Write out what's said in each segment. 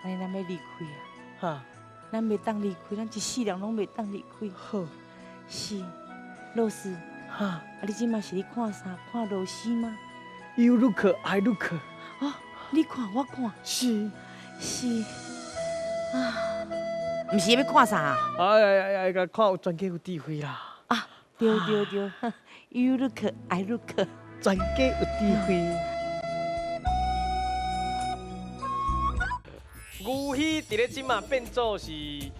按呢咱欲離開啊？哈，咱袂當離開，咱一世人攏袂當離開。好，是，老師，哈，啊，你這馬是咧看啥？看螺絲嗎？ You look, I look。哦，你看，我看。是。是。啊，毋是欲看啥？哎哎哎，共看有專家有智慧啦。啊，對對對，You look, I look。專家有智慧。牛墟佇咧這馬變做是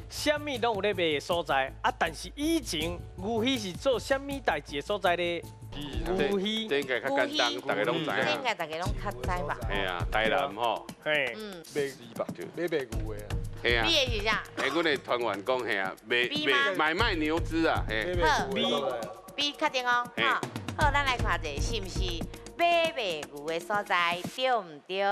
啥物攏有咧賣的所在啊，但是以前牛墟是做啥物代誌的所在咧？牛墟這應該較簡單，大家攏知影。這應該大家攏較知吧？嘿啊，台南吼。嘿。賣買賣牛的。嘿啊。你的是啥？欸，阮的團員講嘿啊，賣賣買賣牛隻啊，嘿。好。B 確定哦。好，好，咱來看者是毋是買賣牛的所在，對毋對？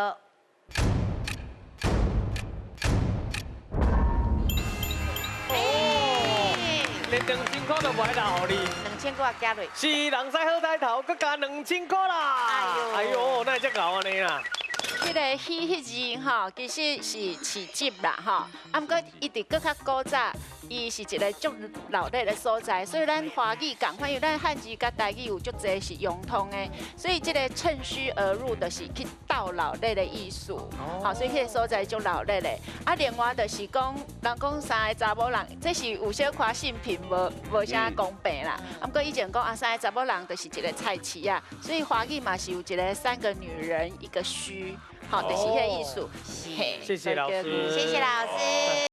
連2000箍都無愛留予你，2000箍也加落。是人使好彩頭，閣加兩千箍啦！哎呦，哪會遮𠢕按呢啦？彼個墟彼字吼，其實是市集啦吼，啊，毋過伊佇閣較古早，伊是一個足熱鬧的所在，所以咱華語仝款，因為咱漢字佮台語有足濟是融通的，所以這個趁虛而入就是去鬥熱鬧的意思，好，所以彼個所在足熱鬧的。啊，另外就是講，人講三個查某人，這是有小可性別無啥公平啦。啊，毋過以前講啊，三個查某人就是一個菜市仔，所以華語嘛是有一個三個女人一個墟。好，就是彼個意思。謝謝老師，謝謝老師。